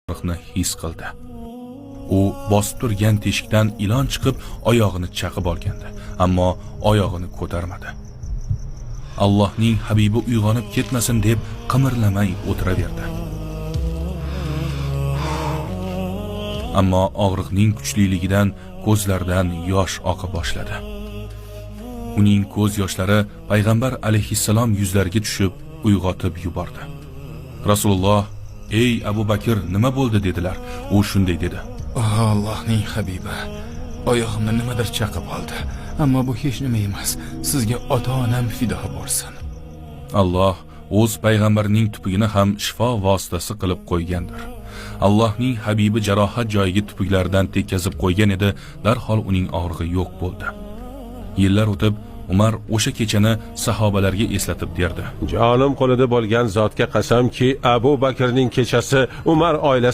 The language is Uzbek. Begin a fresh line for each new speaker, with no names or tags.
Og'riqni his qildi. U bosib turgan teshikdan ilon chiqib oyog'ini chaqib olgandi, ammo oyog'ini ko'tarmadi. Allohning habibi uyg'onib ketmasin deb qimirlamay o'tiraverdi. Ammo og'riqning kuchliligidan ko'zlaridan yosh oqa boshladi. Uning ko'z yoshlari payg'ambar alayhissalom yuzlariga tushib uyg'otib yubordi. Rasululloh: "Ey Abu Bakr, nima bo'ldi?" dedilar. U shunday dedi:
Allohning habibi, oyog'imni nimadir chaqib oldi. Ammo bu hech nima emas. Sizga ota-onam fido bo'lsin.
Alloh o'z payg'ambarining tupugini ham shifo vositasi qilib qo'ygandir. Allohning habibi jarohat joyiga tupuklaridan tekkazib qo'ygan edi, darhol uning og'rig'i yo'q bo'ldi. Yillar o'tib, Umar o'sha kechani sahobalarga eslatib derdi.
Jonim qo'lida bo'lgan zotga qasamki, Abu Bakrning kechasi Umar oilasi